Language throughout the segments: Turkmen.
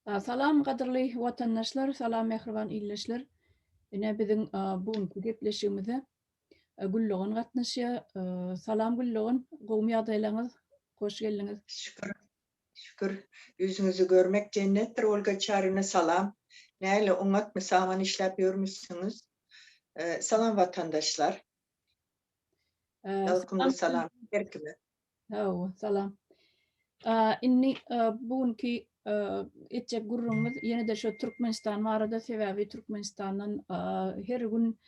Salam gadyrly watandaşlar, salam mähriban ildeşler. Ine biziň bu günki gepleşigimize Güldogan gatnaşýar. Salam Güldogan, gowumy ýagdaýlaryňyz? Hoş geldiňiz. Şükür. Şükür. Ýüzüňizi görmek jennetdir Olga Çaryna salam. Näle oňatmy saman işläp ýörmüsiňiz? Salam watandaşlar. Ýalkymly salam her kime. Hawa, salam. Indi bu günki etjek gürrüňimiz ýene-de şu Türkmenistan barada, sebäbi Türkmenistandan her gün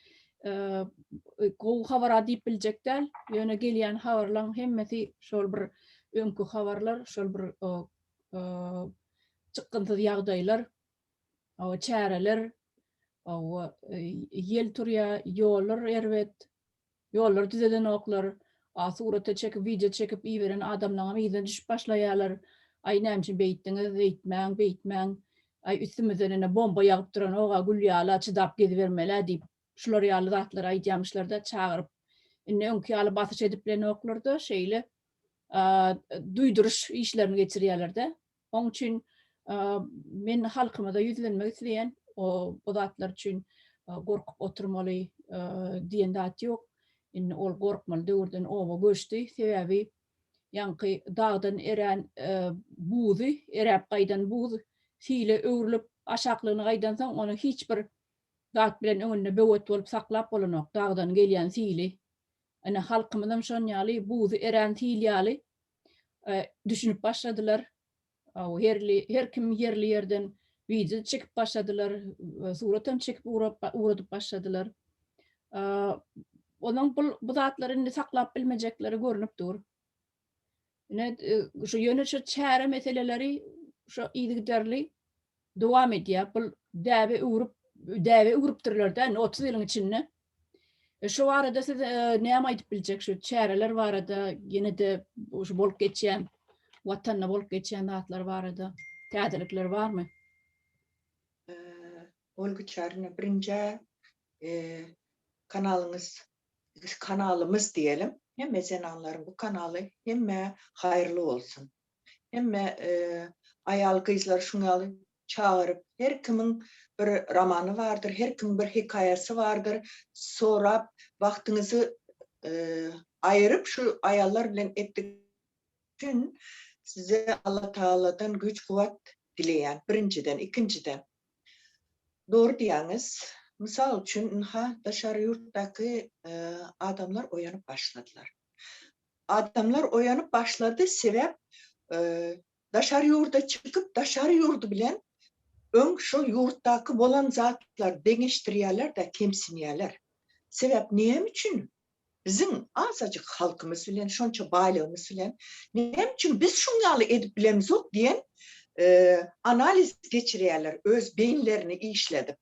gowy habara diýip biljek däl, ýöne gelýän habarlaryň hemmesi şol bir öňki habarlar, şol bir çykgynsyz ýagdaýlar, çäreler, ýel turýar, ýollar erbet, Ýollary düzedenoklar. A surata çekip, wideo çekip iberen adamlaňam yzyna düşüp başlaýarlar. Aý näme üçin beýtdiňiz, eýtmäň, beýtmäň. Aý üstümizden ine bomba ýagyp duranok-a, gül ýaly-a çydap gezibermeli-ä diýip, şular ýaly zatlary aýdýamyşlar-da, çagyryp. Indi öňki ýaly basyş edip bilenoklar-da, şeýle duýduryş işlerini geçirýärler-de. Oň üçin men halkymyza ýüzlenmek isleýän, bu zatlar üçin gorkup oturmaly diýen zat ýok. Indi ol gorkmaly döwürden oba göçdi. Sebäbi ýaňky dagdan erän buzy, eräp gaýdan buz sile öwrülip aşaklygyna gaýdansoň, ony hiç bir zat bilen öňünde böwet bolup saklap bolanok, dagdan gelýän sili. Ine halkymyzam şon ýaly buzy erän sil ýaly düşünip başladylar. Herli, her kim ýerli ýerden wideo çekip başladylar, surat hem çekip ugradyp başladylar. Onuň bu, bu zatlary indi saklap bilmejekleri görnüp dur. Ine, şu ýöne şu çäre meseleleri şu yzygiderli dowam edýär. Bu däbe öwrüp, däbe öwrüpdirler-dä indi 30 ýylyň içinde. E, şu barada siz e, näme aýdyp biljek şu çäreler barada, ýene-de şu bolup geçýän watanda bolup geçýän zatlar barada täzelikler barmy? E, Olga Çaryna birinji e, kanalyňyz kanalymyz diýelim. Hemme zenanlaryň bu kanaly hemme haýyrly bolsun. Hemme aýal gyzlar şuň ýaly çagyryp, her kimiň bir romany bardyr, her kimiň bir hekaýasy bardyr, sorap wagtyňyzy aýyryp şu aýallar bilen etdik üçin size Alla Tagaladan güýç kuwwat dileýän birinjiden, ikinjiden dogry diýýäňiz, mysal üçin ynha daşary ýurtdaky adamlar oýanyp başladylar. Adamlar oýanyp başlady sebäp daşary ýurda çykyp daşary ýurdy bilen öň şol ýurtdaky bolan zatlary deňeşdirýärler-de kemsinýärler. Sebäp näme üçin biziň azajyk halkymyz bilen şonça baýlygymyz bilen näme üçin biz şuň ýaly edip bilemzok diýen analiz geçirýärler öz beýinlerini işledip.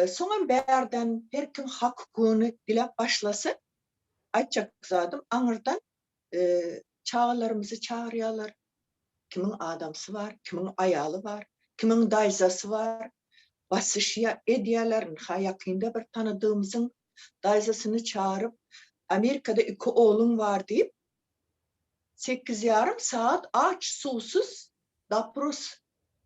Soňam bärden her kim hak-hukugyny diläp başlasa Aýtjak zadym aňyrdan çagalarymyzy çagyrýarlar. Kimiň adamsy bar, kimiň aýaly bar, kimiň daýzasy bar. Basyş edýärler. Ynha ýakynda bir tanadygymyzyň daýzasyny çagyryp, Amerikada iki ogluň bar diýip, sekiz ýarym sagat aç, suwsuz dopros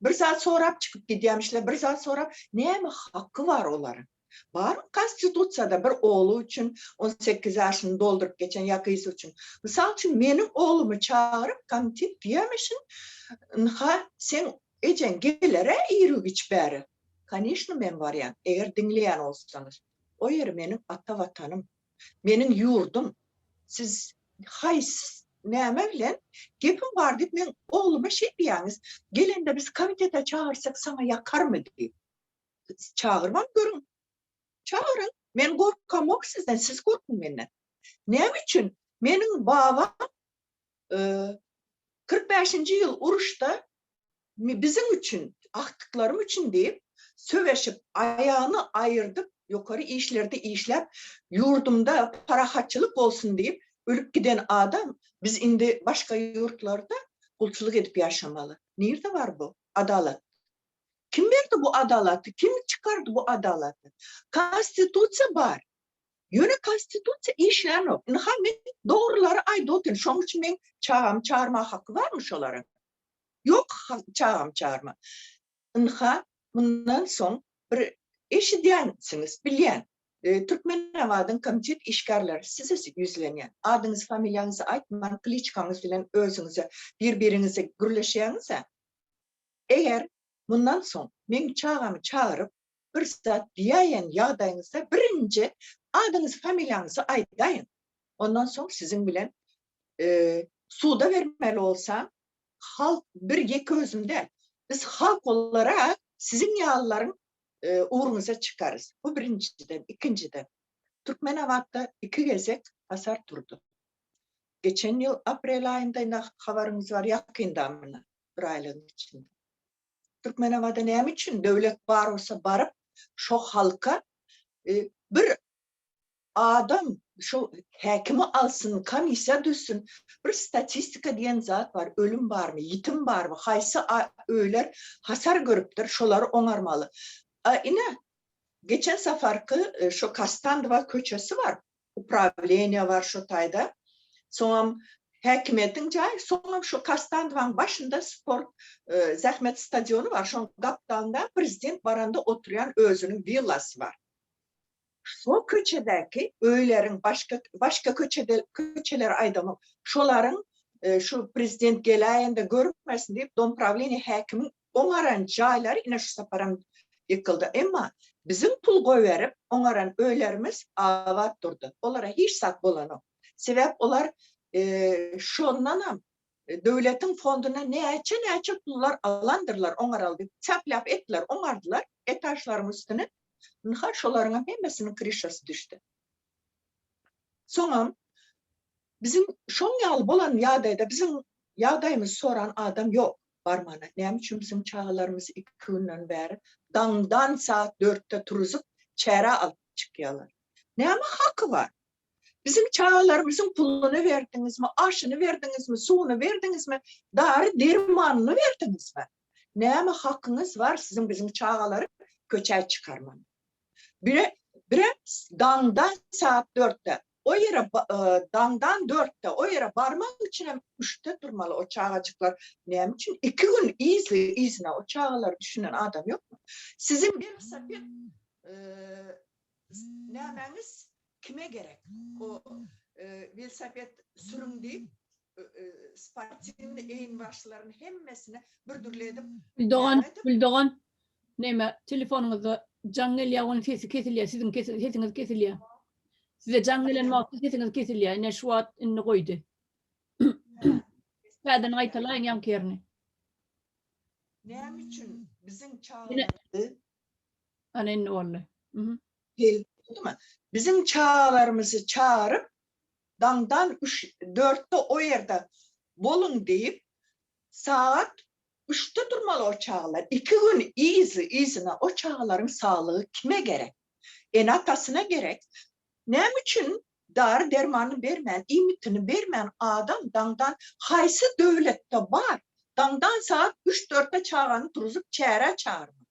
bir zat sorap çykyp gidýärmişler, bir zat sorap, näme haky bar olaryň? Barmy konstitusiýada bir ogly üçin 18 ýaşyny dolduryp geçen ýa gyzy üçin? Mysal üçin meniň oglumy çagyryp komitet diýemişin, ynha seň ejeň geler-ä iru-giç bäri. Koniçno men barýan, eger diňleýän bolsaňyz. O ýer meniň ata watanym. Meniň ýurdum. Siz haýsy näme bilen gepim bar diýip meň ogluma şeý diýýäňiz. Gelende biz komitete çagyrsak saňa ýakarmy diýip. Çagyrmaň görüň. Çagyryň. Men gorkamok sizden, siz gorkuň menden. Näme üçin? Meniň babam 45-nji ýyl uruşda biziň üçin, agtyklarym üçin diýip, söweşip, aýagyny aýyrdyp, ýokary işlerde işläp, ýurdumda parahatçylyk bolsun diýip, ölüp giden adam, biz indi başga ýurtlarda gulçulyk edip ýaşamaly. Nirde bar bu adalat? Kim berdi bu adalaty? Kim çykardy bu adalaty? Konstitusiýa bar. Ýöne konstitusiýa işlänok. Ynha men dogrulary aýdyp otyryn. Şonuň üçin meň çagamy çagyrmaga haky barmy şolaryň? Ýok çagamy çagyrma. Ynha, mundan soň bir eşidýänsiňiz, bilýän. Türkmenabadyň komitet işgärleri size ýüzlenýän. Adyňyzy, familiýaňyzy aýtman, kliçkaňyz bilen özüňize, bir-biriňize gürleşýäňiz-ä. Eger mundan soň meň çagamy çagyryp, bir zat diýäýen ýagdaýyňyzda birinji adyňyzy, familiýaňyzy aýdaýyň. Ondan soň siziň bilen suda bermeli bolsam, halk bir ýeke özüm däl. Biz halk olarak siziň ýalylaryň ugruňyza çykarys. Bu birinjiden. Ikinjiden, Türkmenabatda iki gezek hasar turdy. Geçen ýyl aprel aýynda indi habaryňyz bar, ýakynda muna bir aýlygyň içinde. Türkmenabada näme üçin döwlet bar bolsa baryp şo halka bir Adam şo häkimi alsyn, komissiýa düzsün. Bir statistika diýen zat bar, ölüm barmy, ýitim barmy, haýsy öýler hasar görüpdir, şolary oňarmaly. A ine, geçen saparky şo Kastandowa köçesi bar, uprawleniýe bar şo taýda. Soňam häkimiýetiň jaýy, soňam şo Kastandowaň başynda sport, zähmet stadiony bar, şoň gapdalynda prezident baranda oturýan özüniň willasy bar. Şo köçedäki öýleriň başga başga köçede köçeleri aýdamok. Şolaryň şu prezident geläýende görmesin diýip domprawleniýe häkimiň oňaran jaýlary ine şu saparam ýykyldy. Emma biziň pul goýberip oňaran öýlerimiz abat durdy. Olara hiç zat bolanok. Sebäp olar şondanam döwletiň fonduna näçe-näçe pullar alandyrlar oňaraly diýip çap-lap etdiler, oňardylar etažlaryň üstüni. Ynha, şolaryňam hemmesiniň kryşasy düşdi. Soňam biziň şoň ýaly bolan ýagdaýda biziň ýagdaýymyzy soran adam ýok barmana. Näme üçin biziň çagalarymyzy iki günden bäri daňdan saat dörtde turuzyp çärä alyp çykýarlar? Näme haky bar? Biziň çagalarymyzyň puluny berdiňizmi, aşyny berdiňizmi, suwuny berdiňizmi, dary-dermanyny berdiňizmi? Näme hakyňyz bar siziň biziň çagalary köçä çykarman? Bire bire daňdan saat dörtde o ýere daňdan dörtde o ýere barmak üçinem üçde turmaly o çagajyklar näme üçin iki gün yzly yzyna o çagalary düşünen adam ýokmy? Siziň welosiped nämäňiz kime gerek? O welosiped sürüň diýip sportiwnyý eginbaşlaryň hemmesini bir dürli edip Güldogan, Güldogan, neme, telefonyňyzda jaň gelýär, onuň sesi kesilýär, siziň sesiňiz kesilýär. Size jaň gelen wagty sesiňiz kesilýär. Ine şu wagt indi goýdy. Täzeden gaýtalaýyň ýaňky ýerini. Näme üçin biziň çagalarymyzy Ana indi boldy. Mhm. Boldumy? Biziň çagalarymyzy çagyryp, daňdan üç, dörtde o ýerde boluň diýip, sagat üçde durmaly o çagalar. Iki gün yzly-yzyna o çagalaryň saglygy kime gerek? Ene-atasyna gerek. Näme üçin dary-dermanyny bermän, iýmitini bermän adam daňdan haýsy döwletde bar, daňdan sagat üç-dörtde çagany turuzyp çärä çagyrmak?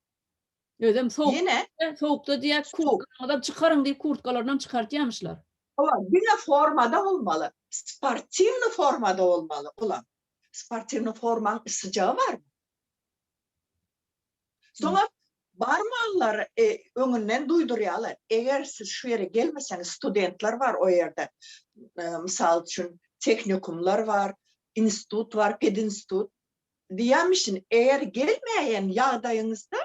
Özem sowuk. Ýene sowukda diýýär, kurtkaňyzam çykaryň diýip kurtkalarynam çykartýamyşlar. Hawa, diňe formada bolmaly. Sportiwnyý formada bolmaly olam. Sportiwnyý formaň ysyjagy barmy? Soňam barmanlar öňünden duýdurýarlar. Eger siz şu ýere gelmeseňiz, studentler bar o ýerde. Mysal üçin, tehnikumlar bar, institut bar, pedinstitut. Diýýämişin, eger gelmäýen ýagdaýyňyzda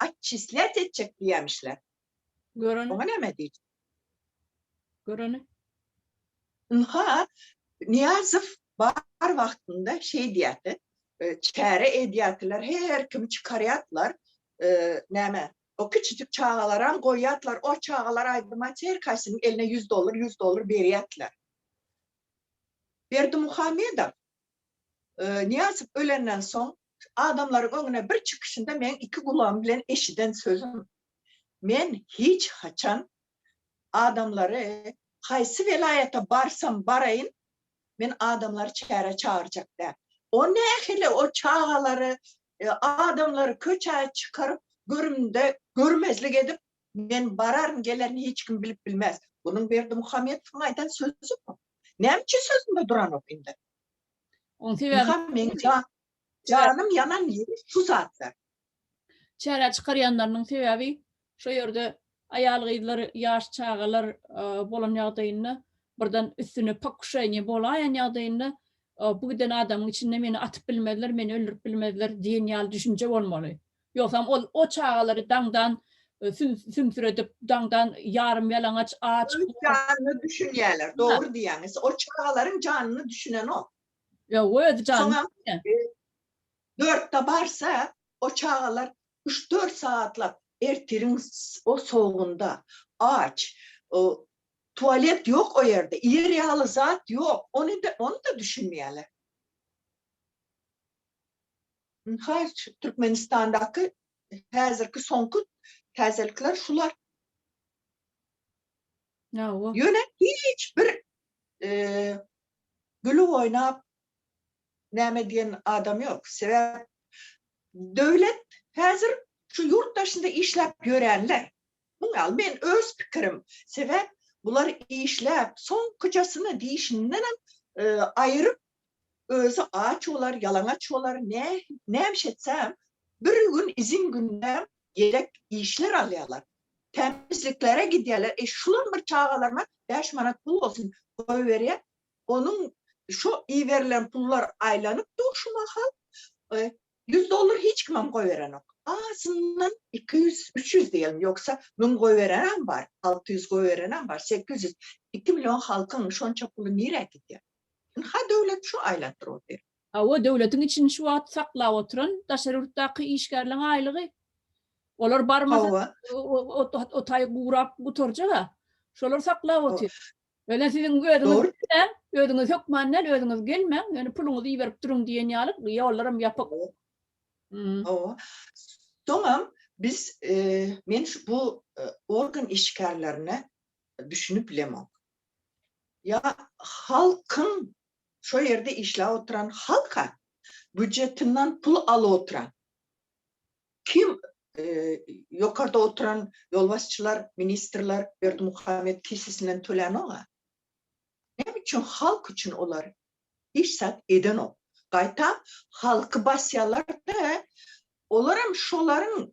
otçislýat etjek diýýämişler. Göreni. Oňa näme diýjek? Göreni. Ynha, Nyýazow bar wagtynda şeý diýýärdi, çäre edýärdiler, her kimi çykarýardylar, näme, o kiçijik çagalaram goýýardylar, o çagalar aýdym aýtsa her haýsynyň eline ýüz dollar, ýüz dollar berýärdiler. Berdimuhamedow Nyýazow ölenden soň adamlaryň öňüne bir çykyşynda meň iki gulagym bilen eşiden sözüm, Men hiç haçan adamlary haýsy welaýata barsam baraýyn, men adamlary çärä çagyrjak däl. O nähili o çagalary, adamlary köçä çykaryp görümde görmezlik edip, men bararyn gelerin hiç kim bilip bilmez. Bunuň Berdimuhamedowyň aýdan sözi bu. Näme üçin sözünde duranok indi? Oň sebäbi Meň janym ýanan ýeri şu zatlar. Çärä çykarýanlarynyň sebäbi şo ýerde aýal-gyzlar, ýaş çagalar bolan ýagdaýynda birden üstüne pokuşeniýe bolaýan ýagdaýynda bu giden adamyň içinde meni atyp bilmezler, meni öldürip bilmezler diýen ýaly düşünje bolmaly. Ýogsam ol o çagalary daňdan sümsüredip, daňdan ýarym ýalaňaç aç. Öz janyna düşünýärler, dogry diýýäňiz. O çagalaryň janyny düşünenok. Ýok, öz janyny düşünýär. Dörtde barsa, o çagalar üç-dört sagatlap ertiriň o sowugynda aç, tualet ýok o ýerde, iýer ýaly zat ýok, ony-da düşünmeýärler. Ynha, Türkmenistandaky häzirki soňky täzelikler şular. Ýöne hiç bir gülüp oýnap näme diýen adam ýok. Sebäp döwlet häzir şu ýurt daşynda işläp ýörenler. Muň ýaly men öz pikirim. Sebäp bular işläp soňkyjasyny dişindenem aýyryp özi aç bolar, ýalaňaç bolar, nämiş etsem bir gün izin gündem gerek işler alýarlar. Tämizliklere gidýärler. E şulam bir çagalaryna 5 manat pul bolsun goýberýär. Onuň şu iberilen pullar aýlanyp dur şu mahal. 100 dollar hiç kimem goýberenok. Azyndan 200, 300 diýelim, ýogsa 1000 goýberenem bar, 600 goýberenem bar, 800. 2 million halkyň şonça puly nirä gidýär? Ynha döwlet şu aýlanyp dur otyr. Hawa, döwletiň içini şu wagt saklap oturan daşary ýurtdaky işgärleň aýlygy. Olar barmasa o taý gurap gutarjak-a. Şolar saklap otyr. Ýöne siziň özüňiz gelmäň, özüňiz hökman däl, özüňiz gelmäň, ýöne puluňyzy iberip duruň diýen ýaly ýollaram ýapyk. Hawa. Soňam biz men şu bu organ işgärlerine düşünip bilemok. Ýa halkyň şo ýerde işläp oturan halka býujetinden pul alyp oturan Kim ýokarda oturan ýolbaşçylar, ministrler Berdimuhamet kisesinden tölänok-a. Näme üçin halk üçin olar hiç zat edenok. Gaýtam halky basýarlar-da, olaram şolaryň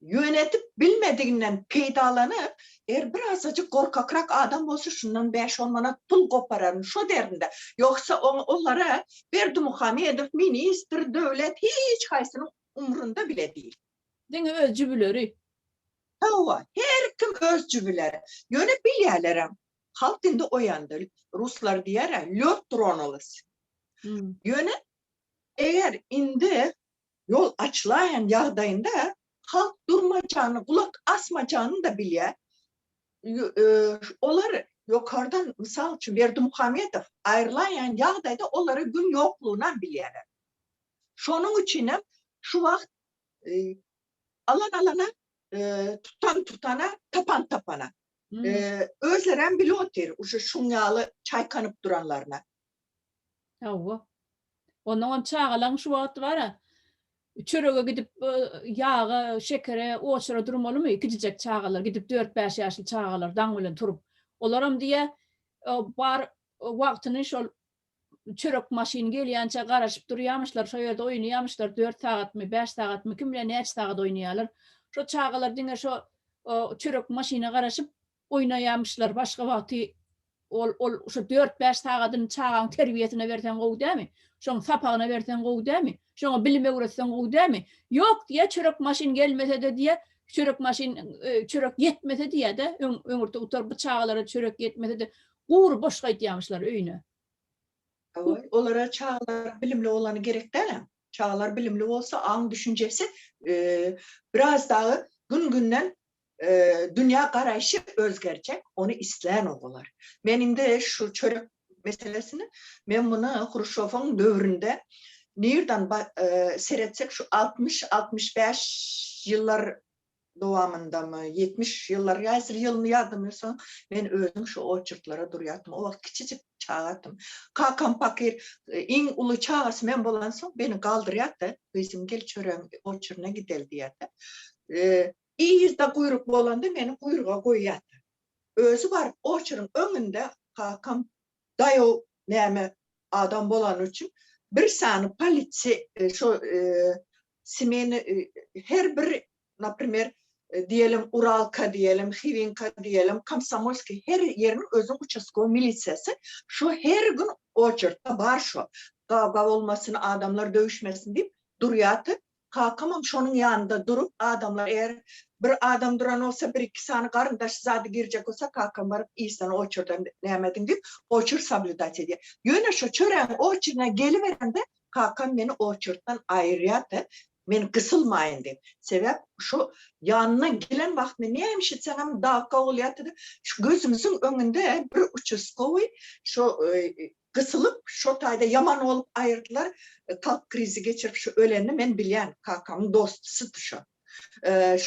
ýönetip bilmediginden peýdalanyp, eger birazajyk gorkakrak adam bolsa şundan bäş-on manat pul gopararyn şo derdinde. Ýogsa olara Berdimuhamedow, ministr, döwlet hiç haýsynyň umrunda bile değil. Diňe öz jübüleri. Hawa, her kim öz jübüleri. Ýöne bilýärlerem. Halk indi oýandy. Ruslar diýer-ä, lýod tronulys. Ýöne eger indi ýol açylaýan ýagdaýynda halk durmajagyny, gulak asmajagyny-da bilýär. Olar ýokardan, mysal üçin, Berdimuhamedow aýrylaýan ýagdaýda olara gün ýoklugynam bilýärler. Şonuň üçinem şu wagt alan alana, tutan tutana, tapan tapana. Özlerem bilip otyr uje şuň ýaly çaýkanyp duranlaryna. Hawa. Onnoňam çagalaň şu wagt bar-a, çörege gidip ýaga, şekere, oçura durmalymy, kiçijek çagalar, gidip dört-bäş ýaşly çagalar daň bilen turup. Olaram diýýä, bar wagtyny şol Çörek maşyn gelýänçä garaşyp durýamyşlar, şo ýerde oýnaýamyşlar, dört sagatmy, bäş sagatmy, kim bilýär näçe sagat oýnaýarlar. Şo çagalar diňe şo çörek maşyna garaşyp oýnaýamyşlar, başga wagty ol ol şo dört-bäş sagadyny çagaň terbiýesine berseň gowy dämi? Şoň sapagyna berseň gowy dämi? Şoňa bilim öwretseň gowy dämi? Ýok diýýär, çörek maşyn gelmese-de diýýär, çörek maşyn çörek ýetmese diýýär-de, öňürti gutar bu çagalara çörek ýetmese-de Gury boş gaýtýamyşlar öýüne. Hawa, olara çagalar bilimli bolany gerek dälä. Çagalar bilimli bolsa aň düşünjesi biraz dagy gün-günden dünýä garaýşy özgerjek, ony islänok olar. Men indi şu çörek meselesini men muny Hruşowyň döwründe nirden seretsek şu 60 65 ýyllar dowamyndamy, 70 ýyllar, häzir ýylyny ýadym ýoksa, men özüm şu oçurtlara durýardym. O wagt kiçijik çagadym. Kakam pakyr, iň uly çagasy men bolansoň, meni galdyrýardy, Gyzym gel çöregiň oçuryna gideli diýýärdi. Yzda guýruk bolanda meni guýruga goýýardy. Özi baryp oçuryň öňünde kakam daýaw näme adam bolany üçin bir sany polisiýa şo smena her bir. Naprimer, diýelim Uralka diýelim, Hiwinka diýelim, Komsomolskiý her ýeriň özüniň uçastkowy milisiýasy şo her gün oçertde bar şo. Gawga bolmasyn, adamlar döwüşmesin diýip durýardy. Kakamam şonuň ýanynda durup adamlar eger bir adam duran bolsa bir-iki sany garyndaşy zady girjek bolsa kakam baryp yzdan oçerden nämediň diýip oçer soblýudat edýär. Ýöne şo çöregiň oçerine geliberende kakam meni oçertden aýyrýardy. Men gysylmaýyn diýip. Sebäp şo ýanyna gelen wagtynda näme etseňem dawka bolýardy-da, şu gözümiziň öňünde bir uçastkowyý şo gysylyp, şo taýda ýaman bolup aýyrdylar, kalp krizi geçirip şu ölenini men bilýän, kakamyň dostusydy şo.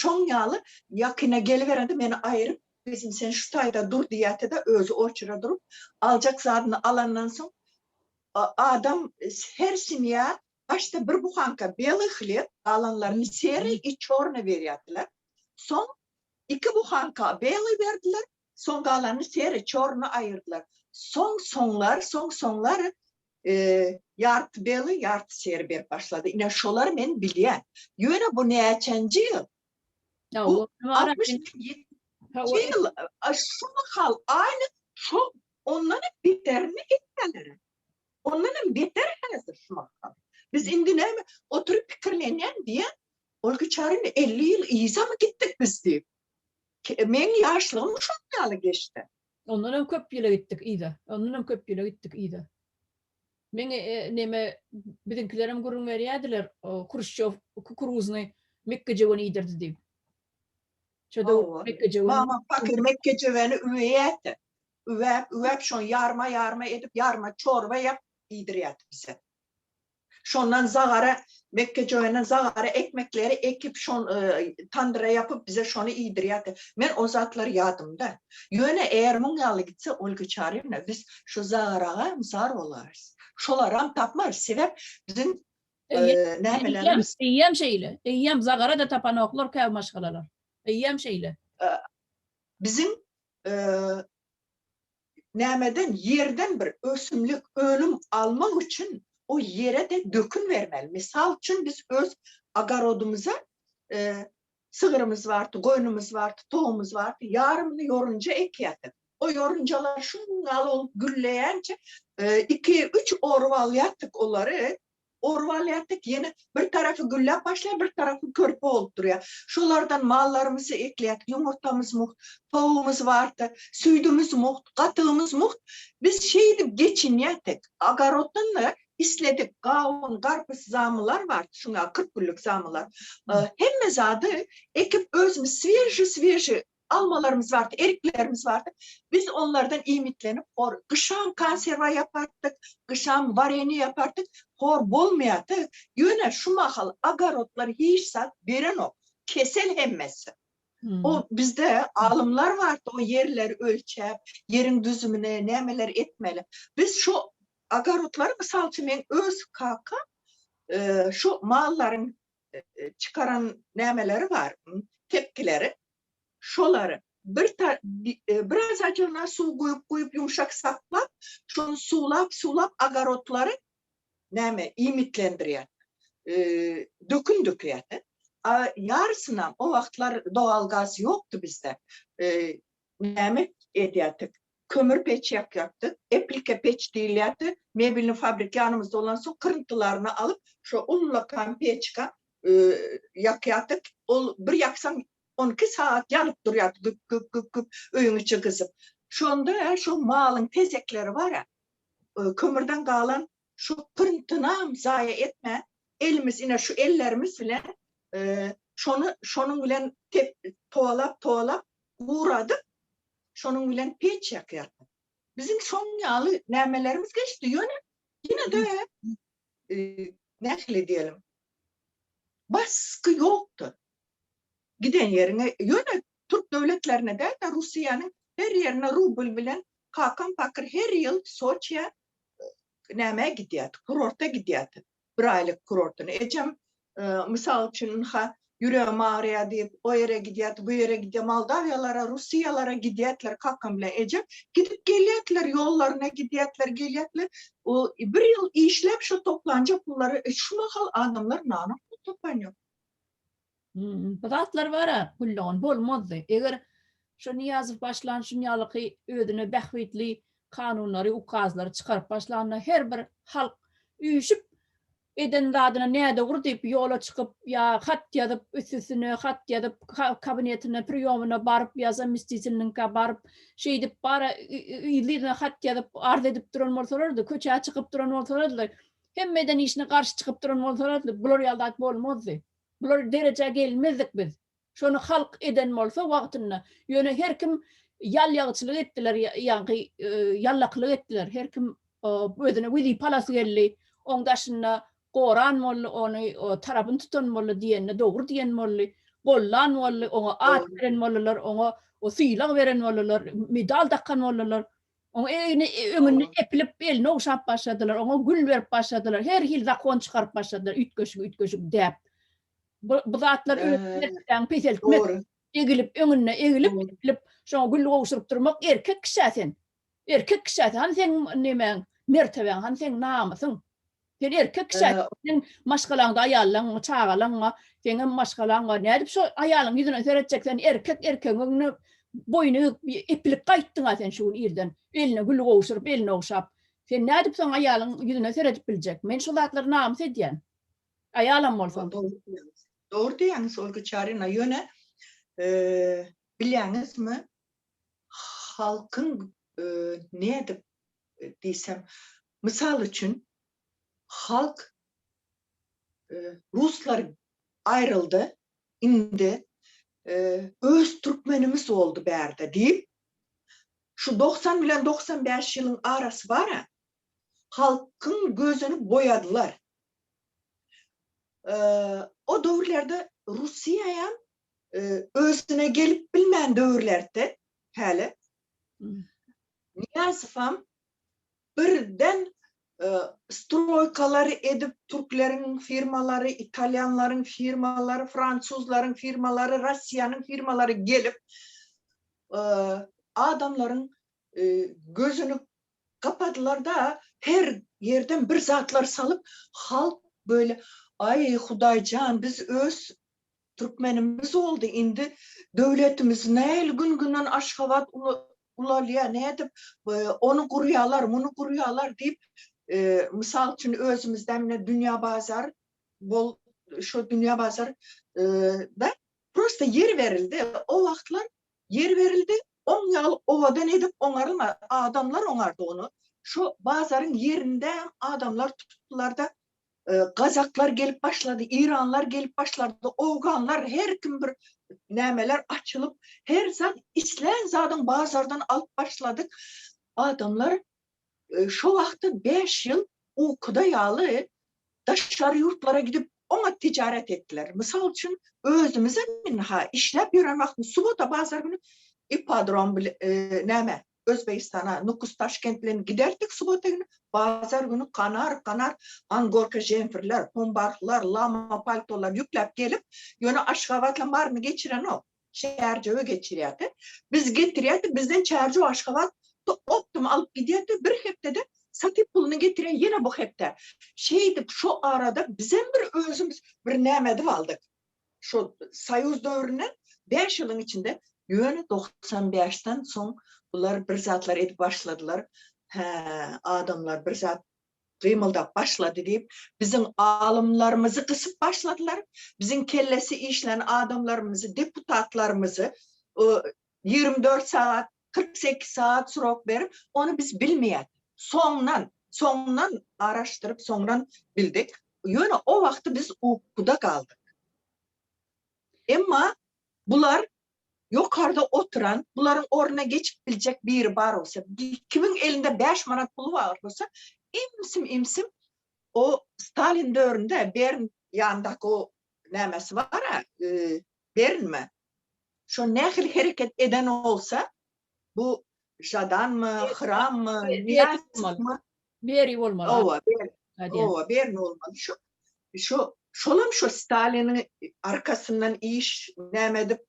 Şoň ýaly ýakyna geliberende meni aýryp, gyzym sen şu taýda dur diýýärdi-de, özi oçura durup, aljak zadyny alandan soň adam her semýa Başda bir buhanka belyý hleb, galanlaryny seriý i çornyý berýärdiler. Soň iki buhanka belyý berdiler, soň galanyny seriý, çornyý aýyrdylar. Soň soňlar, soň soňlar ýarty belyý, ýarty seriý berip başlady. Ine şolary men bilýän. Ýöne bu näçenji ýyl? Bu 67 ýyl. Şu mahal aýny şo ondan hem beterini etýärler. Ondan hem beter häzir şu mahal. Biz indi näme oturyp pikirlenýän diýýän, Olga Çaryna 50 ýyl yzamy gitdik biz diýip. Meň ýaşlygym şol ýaly geçdi. Ondan hem köp ýyla gitdik yza. Ondan hem köp ýyla gitdik yza. Meň neme biziňkilerem gürrüň berýärdiler, Hruşçow kukuruzny mekgejöwen iýdirdi diýip. Şo döwür mekgejöwen. Mama pakyr mekgejöweni üweýärdi. Üwäp, üwäp şony ýarma-ýarma edip, ýarma çorba ýap iýdirýärdi bize. Şondan zagara, mekgejöwenden zagara ekmekleri ekip, şon tandyra ýapyp bize şony iýdirýärdi. Men o zatlar ýadymda. Ýöne eger muň ýaly gitse, Olga Çaryýewna, biz şu zagaraga zar bolarys. Şolaram tapmarys. Sebäp biziň nämelerimiz. Eýýäm şeýle. Eýýäm zagara-da tapanoklar käbir maşgalalar. Eýýäm şeýle. Biziň nämeden ýerden bir ösümlik önüm almak üçin o ýere-de dökün bermeli. Mysal üçin biz öz ogorodymyza sygyrymyz bardy, goýnumyz bardy, towugymyz bardy, ýarymyny ýorunja ekýärdik. O ýorunjalar şuň ýaly bolup gülleýänçe iki, üç orup alýardyk olary. Orup alýardyk, ýene bir tarapy gülläp başlaýar, bir tarapy körpe bolup durýar. Şolardan mallarymyzy ekleýärdik, ýumurtamyz mugt, towugymyz bardy, süýdümiz mugt, gatygymyz mugt. Biz şeýdip geçinýärdik. Ogoroddan-da isledik gawun, garpyz zamylar bardy, şuňa 40 günlük zamylar. Hemme zady ekip özümiz swieži-swieži Almalarymyz bardy, eriklerimiz bardy. Biz onlardan iýmitlenip, hor, gyşam konserwa ýapardyk, gyşam wareniýe ýapardyk, hor bolmaýardy. Ýöne şu mahal ogorodlar hiç zat berenok. Kesel hemmesi. O bizde alymlar bardy, o ýerleri ölçäp, ýeriň düzümini nämeler etmeli. Biz şu ogorodlary, mysal üçin, meň öz kakam şu mallaryň çykaran nämeleri bar, tepkileri. Şolary bir biraz ajygyna suw guýup guýup ýumşak saklap, şony suwlap suwlap ogorodlary näme iýmitlendirýär. Dökün dökýär. A ýarysynam o wagtlar dogalgaz ýokdy bizde. Näme edýärdik? Kömür peç ýakýardyk. Eplike peç diýilýärdi. Mebelniý fabrik ýanymyzda bolansoň kyryntylaryny alyp, şo ullakan peçka ýakýardyk. Ol bir ýaksaň 12 sagat ýanyp durýardy güp güp güp güp öýüň içi gyzyp. Şonda şo malyň tezekleri bar-a, kömürden galan şo kyryntynam zaýa etmän, elimiz ine şu ellerimiz bilen şony şonuň bilen tep towalap towalap guradyp, şonuň bilen peç ýakýardyk. Biziň şoň ýaly nämelerimiz geçdi, ýöne ýene-de nähili diýelim, basgy ýokdy. Giden ýeriňe, ýöne türk döwletlerine däl-de, Russiýanyň her ýerine rubl bilen kakam pakyr her ýyl Soçiýa nämä gidýärdi, kurorta gidýärdi. Bir aýlyk kurortyny. Ejem, mysal üçin, ynha, ýüregim agyrýar diýip, o ýere gidýärdi, bu ýere gidýär, Moldawiýalara, Russiýalara gidýärdiler kakam bilen ejem. Gidip gelýärdiler, ýollaryna gidýärdiler, gelýärdiler. O bir ýyl işläp şo toplanja pullary şu mahal adamlar nana pul tapan ýok. Bu zatlar bar-a, Güldogan, bolmazdy. Eger şo Nyýazow başlan şunýalyky özüne bähbitli kanunlary, ukazlary çykaryp başlanda her bir halk üýşüp eden zadyna nädogry diýip ýola çykyp ýa hat ýazyp üst-üstüne hat ýazyp kabinetine priýomyna baryp ýa zamestiteliniňkä baryp şeýdip bara yzly-yzyna hat ýazyp arz edip duran bolsalardy, köçä çykyp duran bolsalardy, hemme eden işine garşy çykyp duran bolsalardy bular ýaly zat bolmazdy. Bular derejä gelmezdik biz. Şony halk eden bolsa wagtynda. Ýöne her kim ýalýagçylyk etdiler, ýaňky ýallakylyk etdiler. Her kim özüne wezipe alasy geldi. Oň daşynda goran boldy, ony tarapyny tutan boldy diýende dogry diýen boldy. Gollan boldy, oňa at beren boldular, oňa sylag beren boldular, medal dakan boldular. Oň egni öňünde epilip elini ogşap başladylar, oňa gül berip başladylar, her hili zakon çykaryp başladylar, üýtgeşik-üýtgeşik däp. Bu, bu zatlar öz mertebäňi peseltmek, egilip öňünde egilip, epilip, şoňa gül gowşuryp durmak erkek kişä sen. Erkek kişä sen, hany seň nemäň, mertebäň, hany seň namysyň? Sen erkek kişä, seň maşgalaňda aýallaň bar, çagalaň bar, seňem maşgalaň bar. Nädip şo aýalyň ýüzüne seretjek sen erkek erkegiň öňünde boýun egip, epilip gaýtdyň-a sen şu gün irden, eline gül gowşuryp, elini ogşap. Sen nädip soň aýalyň ýüzüne seredip biljek? Men şo zatlary namys edýän. Aýalam bolsam. Dogry diýýäňiz. Dogry diýýäňiz Olga Çarina. Ýöne bilýäňizmi, halkyň nädip diýsem, mysal üçin, halk ruslar aýryldy, indi öz türkmenimiz boldy bärde diýip, şu 90 bilen 95 ýylyň arasy bar-a, halkyň gözüni boýadylar. O döwürlerde Russiýaýam özüne gelip bilmän döwürlerdi häli. Nyýazowam birden stroýkalary edip türkleriň firmalary, italýanlaryň firmalary, fransuzlaryň firmalary, Russiýanyň firmalary gelip adamlaryň gözüni Gapadylar-da, her ýerden bir zatlar salyp, halk böyle, Aý, Hudaýjan, biz öz türkmenimiz boldy, indi döwletimiz nähili gün-günden Aşgabat ulalýar, nädip ony gurýarlar, muny gurýarlar diýip, mysal üçin, özümizde mine Dünýä bazar bol, şo Dünýä bazar da prosta ýer berildi. O wagtlar Ýer berildi, oň ýaly owadan edip oňarylma, adamlar oňardy ony. Şo bazaryň ýerinde adamlar tutdular-da, gazaklar gelip başlady, iranlar gelip başlady, owganlar, her kim bir nämeler açylyp, her zat, islän zadyň bazardan alyp başladyk. Adamlar şo wagtda bäş ýyl ukuda ýaly daşary ýurtlara gidip oňat tijaret etdiler. Mysal üçin, özümizem ynha işläp ýören wagtymyz subota bazar güni ipodrom bile näme Özbegistana Nukus Taşkent bilen giderdik subota güni bazar güni kanar kanar angorka jemfirler, pombarhlar, lama paltolar ýükläp gelip ýöne Aşgabatla Maryny geçirenok. Çärjewe geçirýärdi. Biz getirýärdik, bizden Çärjew Aşgabat optom alyp gidýärdi, bir hepdede satyp puluny getirýär ýene bu hepde. Şeýdip şo arada bizem bir özümiz bir näme edip aldyk. Şo soýuz döwründen bäş ýylyň içinde ýöne 95-den soň bular bir zatlar edip başladylar. Hä, adamlar bir zat gymyldap başlady diýip, biziň alymlarymyzy gysyp başladylar, biziň kellesi işlän adamlarymyzy, deputatlarymyzy 24 sagat, 48 sagat srok berip, ony biz bilmeýärdik. Soňundan, soňundan araşdyryp, soňran bildik. Ýöne o wagty biz ukuda galdyk. Emma bular Ýokarda oturan, bularyň ornuna geçip biljek biri bar bolsa, kimiň elinde bäş manat puly bar bolsa, imsim-imsim o Stalin döwründe Bern ýanyndaky o nämesi bar-a, Bernmi? Şo nähili hereket eden bolsa, bu Žadanmy, Hrammy, Nyýazowmy? Beri bolmaly. Hawa, Beri. Hawa, Beri bolmaly. Şu şu şolam şu Staliniň arkasyndan iş näme edip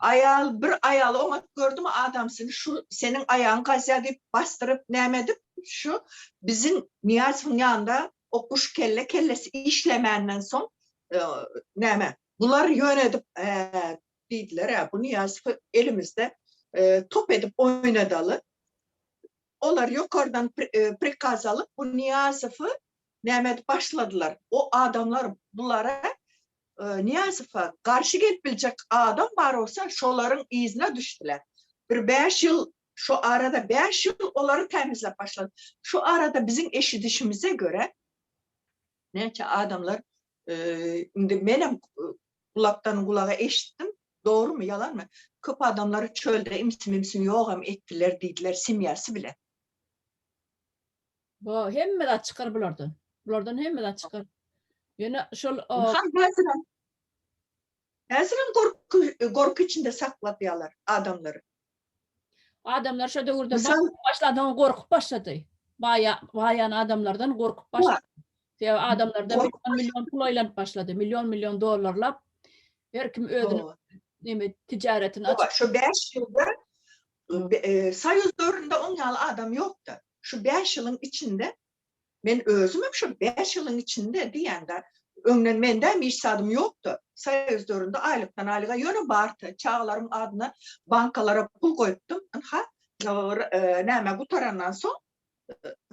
aýal bir aýaly oňat gördümi adamsyny şu seniň aýagyň gazýar diýip basdyryp näme edip şu biziň Nyýazowyň ýanynda o guş kelle kellesi işlemänden soň. Näme? Bular ýöne edip diýdiler, bu Nyýazowy elimizde top edip oýnadaly. Olar ýokardan prikaz alyp, bu Nyýazowy näme edip başladylar. O adamlar bulara Nyýazowa garşy gelip biljek adam bar bolsa, şolaryň yzyna düşdüler. Bir bäş ýyl, şo arada bäş ýyl olary tämizläp başlady. Şu arada biziň eşidişimize görä, näçe adamlar, indi menem gulakdan gulaga eşitdim, dogrumy, ýalanmy, köp adamlary çölde imsim-imsim ýogam etdiler diýdiler, semýasy bilen. Bu hemme zat çykar bulardan. Bulardan hemme zat çykar. Ýöne şol Häzirem häzirem gorky gorky içinde sakladýarlar adamlary. Adamlar şo döwürde başladyň gorkup başlady. Baýa baýan adamlardan gorkup başlady. Sebäbi adamlarda million million pul aýlanyp başlady. Million million dollarlap her kim özüni neme tijaretini açyp. Şo 5 ýylda Soýuz döwründe oň ýaly adam ýokdy. Şu bäş ýylyň içinde men özümem şu bäş ýylyň içinde diýende öňden mendem hiç zadym ýokdy. Soýuz döwründe aýlykdan aýlyga ýöne bardy. Çagalarymyň adyna bankalara pul goýupdym. Ynha, näme gutarandan soň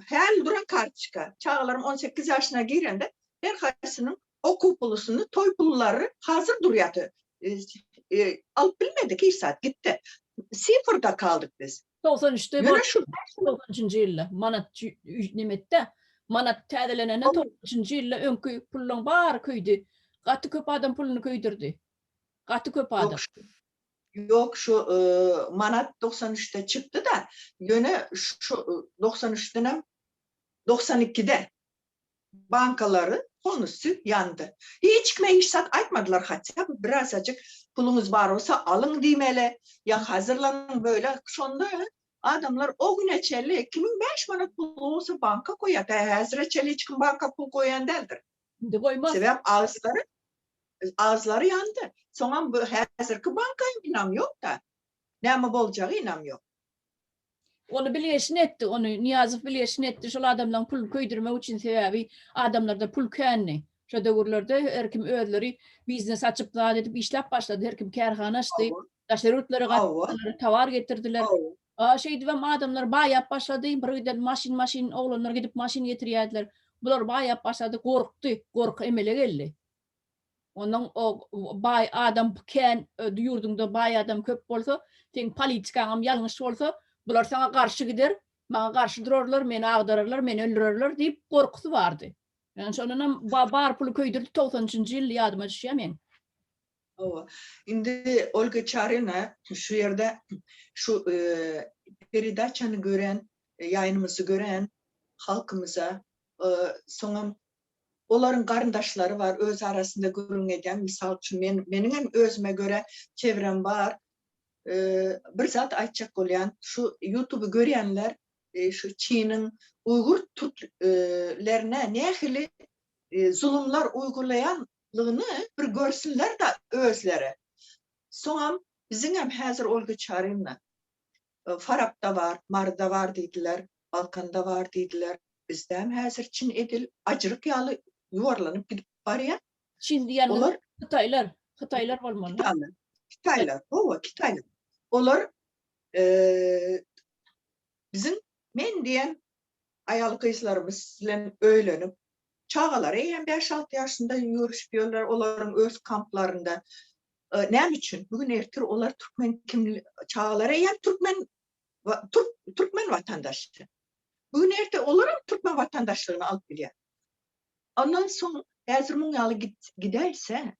häli duran kartoçka. Çagalarym 18 ýaşyna girende her haýsynyň okuw pulusyny, toý pullary hazyr durýardy. Alyp bilmedik hiç zat, gitdi. Sifrda kaldyk biz. 93-de Ýöne şu 93-nji ýylda manat nemetde manat täzelenende 93-nji ýylda öňki pullaň bary köýdi. Gaty köp adam puluny köýdürdi. Gaty köp adam. Ýok şu manat 93-de çykdy-da, ýöne şu 93-denem 92-de bankalary polnusty ýandy. Hiç kime hiç zat aýtmadylar hatda birazajyk puluňyz bar bolsa alyň diýmeli ýa hazyrlanyň böyle şonda adamlar o güne çenli kimiň 5 manat puly bolsa banka goýýar tä häzire çenli hiç kim banka pul goýan däldir. Indi goýmaz. Sebäp agyzlary agyzlary ýandy. Soňam bu häzirki banka ynam ýok-da. Näme boljagy ynam ýok. Ony bilgeşin etdi, ony Nyýazow bilgeşin etdi, şol adamlaryň puluny köýdürmek üçin, sebäbi adamlarda pul kändi. Şo döwürlerde her kim özleri biznes açyp, zat edip işläp başlady, her kim kärhana açdy, daşary ýurtlara gatnadylar, towar getirdiler. Şeýdibem adamlar baýap başlady, bir giden maşyn-maşyn oglanlar gidip maşyn getirýärdiler. Bular baýap başlady, gorkdy, gorky emele geldi. Ondan o baý adam kän ýurduňda baý adam köp bolsa, seň politikaňam ýalňyş bolsa, bular saňa garşy gider, maňa garşy durarlar, meni agdararlar, meni öldürerler diýip gorkusy bardy. Ýani şondanam bar puly köýdürdi 93-nji ýyl ýadyma düşýär meň. Hawa. Indi Olga Çarina şu ýerde şu peredaçany gören, ýaýynymyzy gören halkymyza soňam Olaryň garyndaşlary bar, öz arasynda gürrüň edýän. Mysal üçin, men, meniňem özüme görä çevrem bar. Bir zat aýtjak bolýan, şu ýutuby görýänler şu Çiniň uýgur türklerine nähili zulumlar uýgulaýanlygyny bir görsünler-de özleri. Soňam biziňem häzir Olga Çaryna Farapda bar, Maryda bar diýdiler, Balkanda bar diýdiler. Bizdäm häzir çyn edil ajyryk ýaly ýuwarlanyp gidip barýar. Çyn diýýäniňiz Olar hytaýlar, hytaýlar bolmaly. Hytaýlar, hytaýlar, hawa, hytaýlar. Olar biziň men diýen aýal-gyzlarymyz bilen öýlenip, çagalary eýýäm bäş-alty ýaşynda ýörüşip ýörler olaryň öz kamplarynda. Näme üçin? Bu gün ertir olar türkmen kimli çagalary eýýäm türkmen türk türkmen watandaşy. Bu gün ertir olar hem türkmen watandaşlygyny alyp bilýär. Ondan soň häzir muň ýaly gidäýse,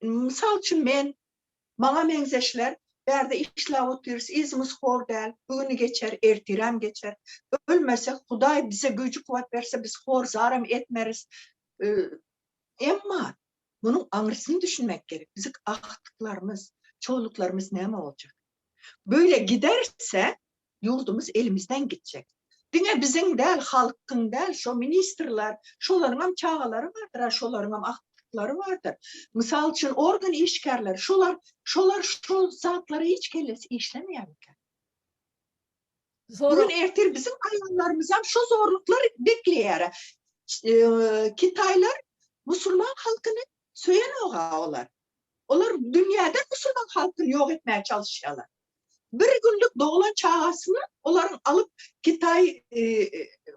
mysal üçin men maňa meňzeşler bärde işläp otyrys, yzymyz hor däl, bu güni geçer, ertirem geçer. Ölmesek, Hudaý bize güýji-kuwwat berse, biz hor-zaram etmeris. Emma Munuň aňyrsyny düşünmek gerek. Biziň agtyklarymyz, çoluklarymyz näme boljak? Böyle giderse ýurdumyz elimizden gitjek. Diňe biziň däl, halkyň däl, şo ministrler, şolaryňam çagalary bardyr, şolaryňam agtyklary bardyr. Mysal üçin, organ işgärleri, şolar, şolar şol zatlara hiç kellesi işlemeýärmikä? Bu gün ertir biziň aýallarymyzam şo zorluklar bekleýär. Kitaýlar. Musulman halkyny söýenok-a olar. Olar dünýäden musulman halkyny ýok etmäge çalyşýarlar. Bir günlük doglan çagasyny olaryň alyp Kitaý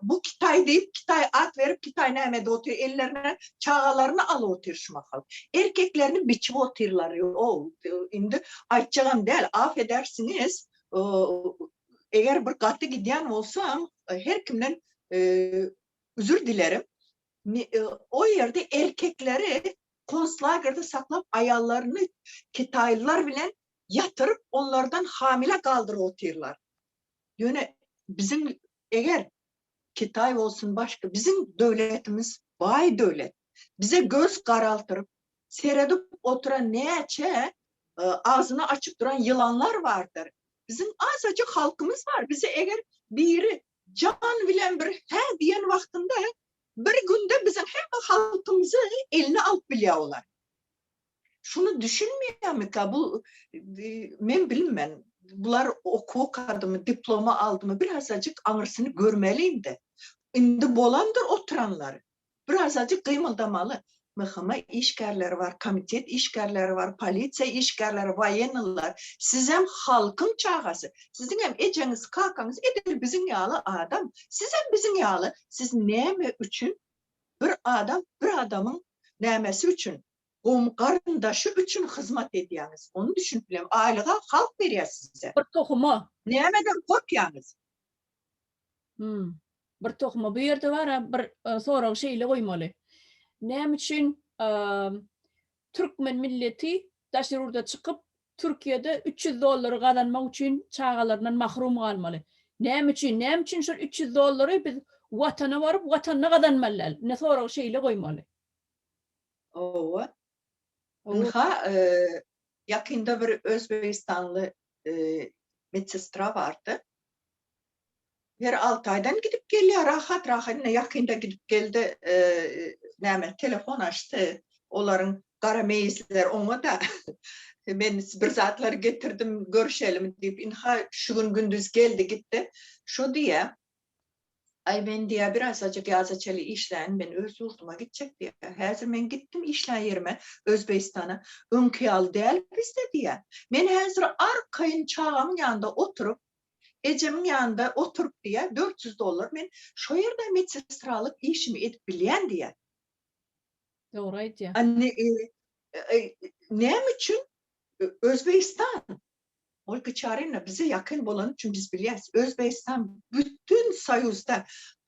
bu Kitaý diýip Kitaý at berip Kitaý näme edip otyr ellerine çagalaryny alyp otyr şu mahal. Erkeklerini biçip otyrlar. O indi aýtjagam däl affedersiňiz eger bir gaty gidýän bolsam her kimden üzür dilerim. O ýerde erkekleri konslagerde saklap aýallaryny kitaýlylar bilen ýatyryp onlardan hamile galdyryp otyrlar. Ýöne biziň eger Kitaý bolsun başga biziň döwletimiz baý döwlet. Bize göz garaltyryp seredip oturan näçe agzyny açyp duran ýylanlar bardyr. Biziň azajyk halkymyz bar. Bize eger biri jan bilen bir hä diýen wagtynda bir günde biziň hemme halkymyzy eline alyp bilýär olar. Şuny düşünmeýärmika bu men bilmen. Bular okuw okadymy, diploma aldymy birazajyk aňyrsyny görmeli indi. Indi bolandyr oturanlar. Birazajyk gymyldamaly. MHM işgärleri bar, komitet işgärleri bar, polisiýa işgärleri, woýennylar. Sizem halkyň çagasy. Siziňem ejeňiz, kakaňyz edil biziň ýaly adam. Sizem biziň ýaly. Siz näme üçin bir adam bir adamyň nämesi üçin, gowmy garyndaşy üçin hyzmat edýäňiz? Ony düşünip bilemok. Aýlyga halk berýär size. Bir tohuma. Nämeden gorkýaňyz? Hmm. Bir tohuma. Bu ýerde bar bir e, soragy şeýle goýmaly. Näme üçin e, türkmen milleti daşary ýurda çykyp Türkiýede 300 dollary gazanmak üçin çagalaryndan mahrum galmaly? Näme üçin? Näme üçin şol 300 dollary biz watana baryp watanda gazanmaly däl? Ine soragy şeýle goýmaly. Owa. Ynha, e, ýakynda bir özbegistanly e, medsestra bardy. Her 6 aýdan gidip gelýär, rahat rahat ine ýakynda gidip geldi, e, näme telefon açdy. Olaryň gara meýizler oňa-da men bir zatlar getirdim, görüşelim diýip, ynha şu gün gündüz geldi gitdi. Şo diýýär, Aý men diýýär birazajyk ýaza çenli işläýin, men öz ýurduma gitjek diýýär. Häzir men gitdim işlän ýerime, Özbegistana. Öňki ýaly däl bizde diýýär. Men häzir arkaýyn çagamyň ýanynda oturyp, ejemiň ýanynda oturyp diýýär, 400 dollar men şo ýerde medsestralyk işimi edip bilýän diýýär. Dogry aýdýar. Näme üçin Özbegistan Ol Çaryna bize ýakyn bolany üçin biz bilýäris. Özbegistan bütin soýuzda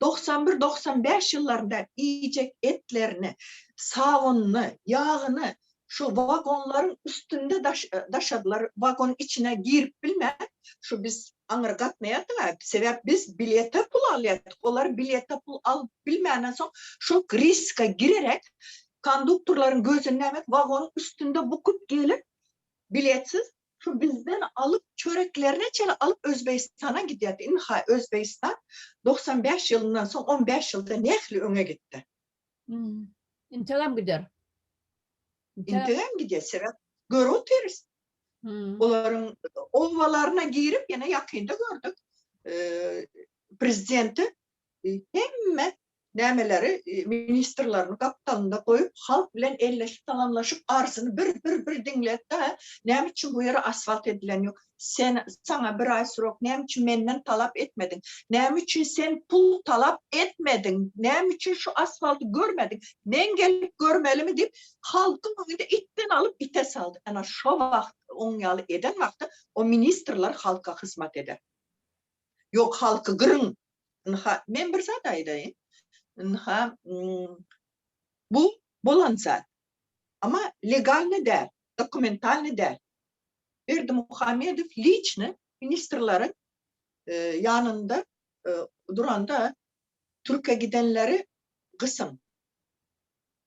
91-95 ýyllarynda iýjek etlerini, sabynyny, ýagyny şu wagonlaryň üstünde daş, daşadylar. Wagon içine girip bilmän, şu biz aňry gatnaýardyk, sebäp biz bilete pul alýardyk. Olar bilete pul alyp bilmänden soň şol riska girerek konduktorlaryň gözüni näme wagonyň üstünde bukup gelip biletsiz şu bizden alyp çöreklerine çenli alyp Özbegistana gidýärdi. Ynha Özbegistan 95 ýylyndan soň 15 ýylda nähili öňe gitdi. Hmm. Integem gider. Integem gidýär. Sebäp görüp otyrys. Hmm. Olaryň obalaryna girip ýene ýakynda gördük. E, prezidenti hemme nämeleri ministrlerini gapdalynda goýup halk bilen elleşip salamlaşyp arzyny bir bir bir diňletdi. Näme üçin bu ýere asfalt edilen ýok? Sen saňa bir aý srok näme üçin menden talap etmediň? Näme üçin sen pul talap etmediň? Näme üçin şu asfalty görmediň? Men gelip görmelimi diýip halkyň öňünde itden alyp ite saldy. Ana şo wagt oň ýaly eden wagty o ministrler halka hyzmat eder. Ýok halky gyryň Ynha, men bir zat aýdaýyn. Ynha, bu bolan zat. Amma legalny däl, dokumentalny däl. Berdimuhamedow liçny ministrleriň ýanynda duranda Türkiýä gidenleri gysyň.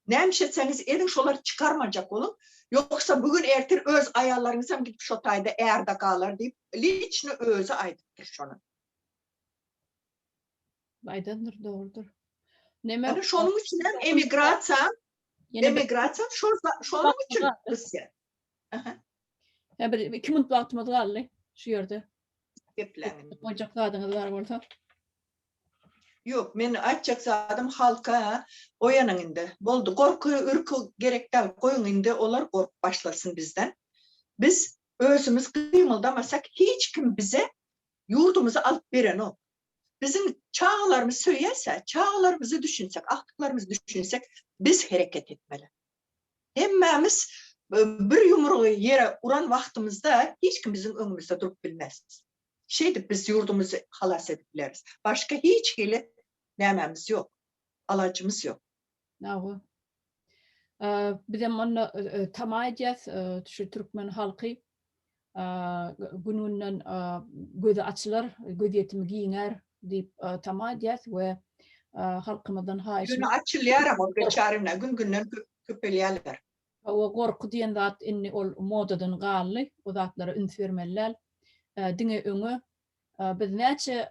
Näme iş etseňiz ediň şolary çykarmajak boluň. Ýogsa bu gün ertir öz aýallaryňyzam gidip şo taýda ärde galar diýip liçny özi aýdypdyr şony. Aýdandyr, dogrudyr. Neme? Ýani şonuň üçin hem emigrasiýa, emigrasiýa şol şonuň üçin gysýar. Aha. Ýa bir 2 minut wagtymyz galdy şu ýerde. Gepläň. Goýjak zadyňyz bar bolsa. Ýok, men aýtjak zadym halka oýanyň indi. Boldy, gorky, ürki gerek däl, goýuň indi olar gorkup başlasyn bizden. Biz özümiz gymyldamasak hiç kim bize ýurdumyzy alyp berenok. Biziň çagalarymyz söýýäs-ä, çagalarymyzy düşünsek, agtyklarymyzy düşünsek biz hereket etmeli. Hemmämiz bir ýumrugy ýere uran wagtymyzda hiç kim biziň öňümizde durup bilmez. Şeýdip biz ýurdumyzy halas edip bileris. Başga hiç hili nämämiz ýok, alajymyz ýok. Hawa. Bizem onda tama edýäs, şu türkmen halky gün-günden gözi açylar, gözýetimi giňär diýip tama edýäs we halkymyzdan haýyşymyz. Ýöne açylýaram ol beçarina, gün-günden köpelýärler. Hawa, gorky diýen zat indi ol modadan galdy, o zatlara üns bermeli däl. Diňe öňe, biz näçe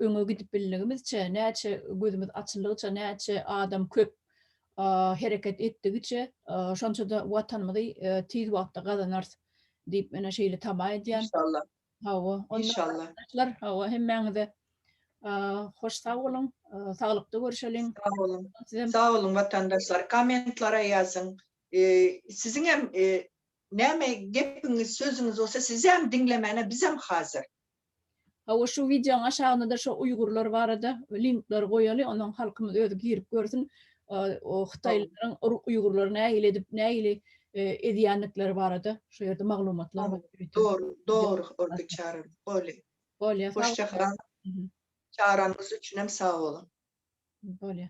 öňe gidip bildigimizçe, näçe gözümiz açyldygyça, näçe adam köp hereket etdigiçe, şonça-da Watanymyzy tiz wagtda gazanarys diýip, menä şeýle tama edýän. Inşallah. Hawa, Inşallah. Arkadaşlar, hawa, hemmäňize hoş sag boluň, saglykda görüşeliň. Sag boluň. Sag boluň watandaşlar, kommentlara ýazyň. Siziň hem näme gepiňiz, sözüňiz bolsa sizem diňlemäne bizem hazir. Hawa şu wideoň aşagynda-da şo uýgurlar barada linkleri goýaly, ondan halkymyz özi girip görsün, o hytaýlylaryň uýgurlary nähili edip, nähili ezýändikleri barada şu ýerde maglumatlar bar. Dogry, dogry Olga Çaryýewna, bolýa. Bolýa, sag boluň. Çagyranyňyz üçinem sag boluň. Bolýa.